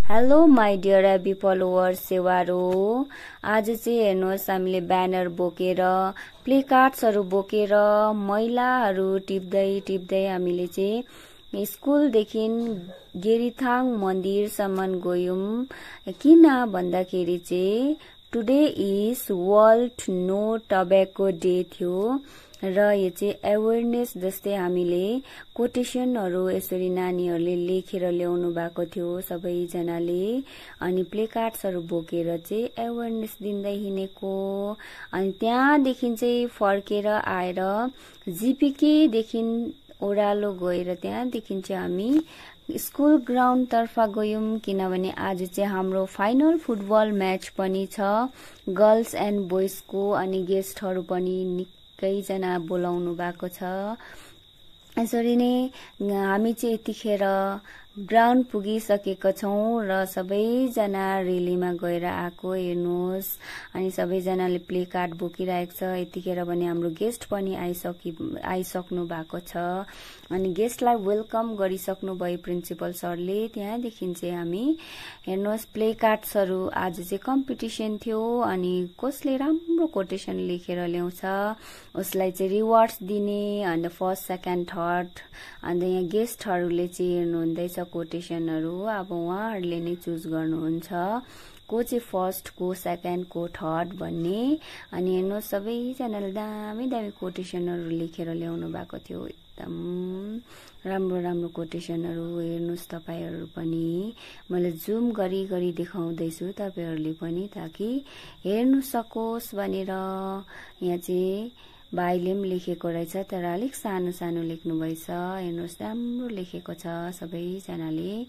Hello my dear AB followers सेवारो। आज चाहिँ हेर्नुहोस् हामीले ब्यानर बोकेर प्ले कार्ड्सहरु बोकेर महिलाहरु टिप्दै हामीले चाहिँ स्कुलदेखि गेरिथाङ मन्दिरसम्म गयौं। किन भन्दाखेरि चाहिँ today is World No Tobacco Day थियो र यो चाहिँ अवेयरनेस जस्तै हामीले कोटेसनहरु यसरी नानीहरुले लेखेर ल्याउनु भएको थियो सबैजनाले। अनि प्ले कार्ड्सहरु बोकेर चाहिँ अवेयरनेस दिँदै हिँडेको। अनि त्यहाँदेखि चाहिँ फर्केर आएर जीपीके देखि ओरालो गएर त्यहाँदेखि चाहिँ हामी स्कुल ग्राउन्ड तर्फ गयौं। किनभने आज चाहिँ हाम्रो फाइनल फुटबल म्याच पनि छ गर्ल्स एन्ड बोइज को। अनि गेस्टहरु पनि निकैजना बोलाउनु भएको छ। यसरी नै हामी चाहिँ यतिखेर ग्राउन्ड पुगिसकेका छौं र सबैजना रेलीमा गएर आएको हेर्नुहोस्। अनि सबैजनाले प्ले कार्ड बोकिरहेको छ। यतिखेर भने हाम्रो गेस्ट पनि आइसक्नु भएको छ। अनि गेस्टलाई वेलकम गरिसक्नु भयो प्रिन्सिपल सरले। त्यहाँदेखि चाहिँ हामी हेर्नुहोस् प्ले कार्ड्सहरु आज चाहिँ कम्पिटिसन थियो। अनि कसले राम्रो कोटेसन लेखेर ल्याउँछ उसलाई चाहिँ रिवार्ड्स दिने। अनि फर्स्ट सेकेन्ड थर्ड अनि यहाँ गेस्टहरुले चाहिँ हेर्नु हुँदैछ कोटेसनहरु। अब उहाँहरुले नै चुज गर्नुहुन्छ को चाहिँ फर्स्ट को सेकेन्ड को थर्ड भन्ने। अनि हेर्नु सबैजनाले दामी कोटेसनहरु लेखेर ल्याउनु भएको थियो। एकदम राम्रो कोटेसनहरु हेर्नुस् तपाईहरु पनि। मैले जुम गरी देखाउँदैछु तपाईहरुले पनि ताकि हेर्नु सकोस् भनेर। यहाँ चाहिँ भाइले पनि लेखेको रहेछ तर अलिक सानो लेख्नु भएछ। हेर्नुस् राम्रो लेखेको छ सबैजनाले।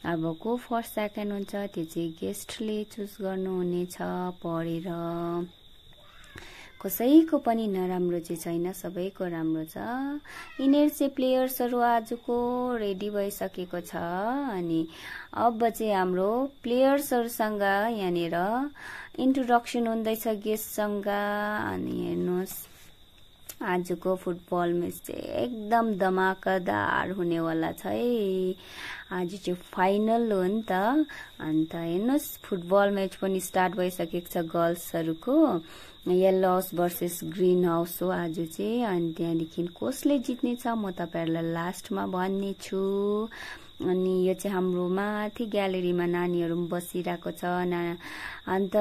अब को फर्स्ट सेकेन्ड हुन्छ त्यो चाहिँ गेस्टले चुज गर्नुहुनेछ पढेर। कसैको पनि नराम्रो चाहिँ छैन सबैको राम्रो छ। यिनीहरु चाहिँ प्लेयर्सहरु आजको रेडी भइसकेको छ। अनि अब चाहिँ हाम्रो प्लेयर्सहरुसँग यहाँनिर इन्ट्रोडक्सन हुँदैछ गेस्टसँग। अनि हेर्नुस् आजको फुटबल म्याच चाहिँ एकदम धमाकादार हुनेवाला छ है। आज चाहिँ फाइनल हो नि त। अन्त हेर्नुस् फुटबल म्याच पनि स्टार्ट भइसकेको छ गर्ल्सहरुको। Yellow house versus green house हो आज चाहिँ। अनि त्यहाँदेखि कसले जित्ने छ म तपाईहरुलाई लास्टमा भन्ने छु। अनि यो चाहिँ हाम्रो माथि ग्यालेरीमा नानीहरु बसिरहेको छ। अन्त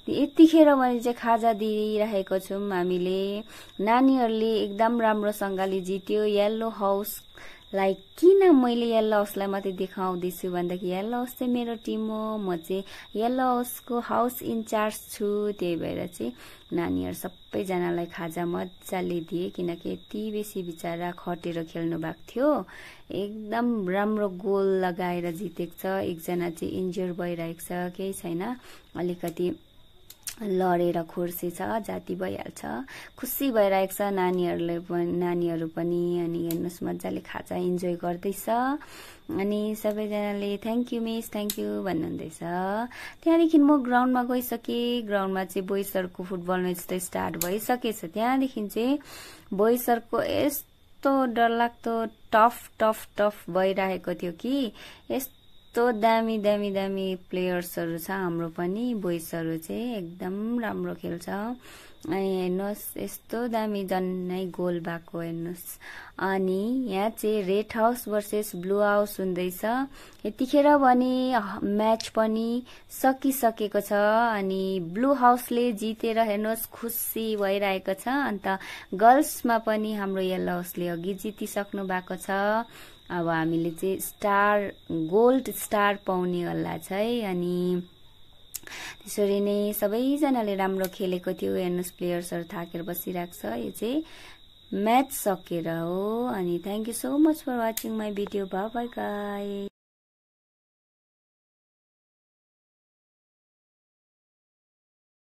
यतिखेर भने चाहिँ खाजा दिइरहेको छौं हामीले। नानीहरुले एकदम राम्रोसँगले जित्यो। येलो हाउसलाई किन मैले येलो हाउसलाई मात्रै देखाउँदैछु भन्दाखेरि येलो हाउस चाहिँ मेरो टिम हो। म चाहिँ येलो हाउसको हाउस इन्चार्ज छु। त्यही भएर चाहिँ नानीहरु सबैजनालाई खाजा मज्जाले दिए किनकि यति बेसी बिचारा खटेर खेल्नु भएको थियो। एकदम राम्रो गोल लगाएर जितेको छ। एकजना चाहिँ इन्जर भइरहेको छ केही छैन अलिकति लडेर खोर्से छ जाति भइहाल्छ। खुसी भइरहेको छ नानीहरु पनि। अनि हेर्नुस् मज्जाले खाजा इन्जोय गर्दैछ। अनि सबैजनाले thank you miss thank you भन्नुहुँदैछ। त्यहाँदेखि म ग्राउन्डमा गइसके। ग्राउन्डमा चाहिँ बोइजहरुको फुटबल म्याच त स्टार्ट भइसकेछ। त्यहाँदेखि चाहिँ बोइजहरुको यस्तो डरलाग्दो टफ भइरहेको थियो कि यस्तो दामी प्लेयर्सहरु छ। हाम्रो पनि बोइजहरु चाहिँ एकदम राम्रो खेल्छ। अनि हेर्नुस् यस्तो दामी जन्नै गोल भएको हेर्नुस्। अनि यहाँ चाहिँ red house versus blue house हुँदैछ। यतिखेर भने म्याच पनि सकिसकेको छ। अनि ब्लू हाउसले जितेर हेर्नुस् खुसी भइरहेको छ। अन्त गर्ल्समा पनि हाम्रो येलो हाउसले अघि जितिसक्नु भएको छ। अब हामीले चाहिँ गोल्ड स्टार पाउने वाला छ है। अनि त्यसरी नै सबैजनाले राम्रो खेलेको थियो। हेर्नुस् प्लेयर्सहरु थाकेर बसिरहेको छ। यो चाहिँ म्याच सकेर हो। अनि thank you so much for watching my video. Bye bye guys.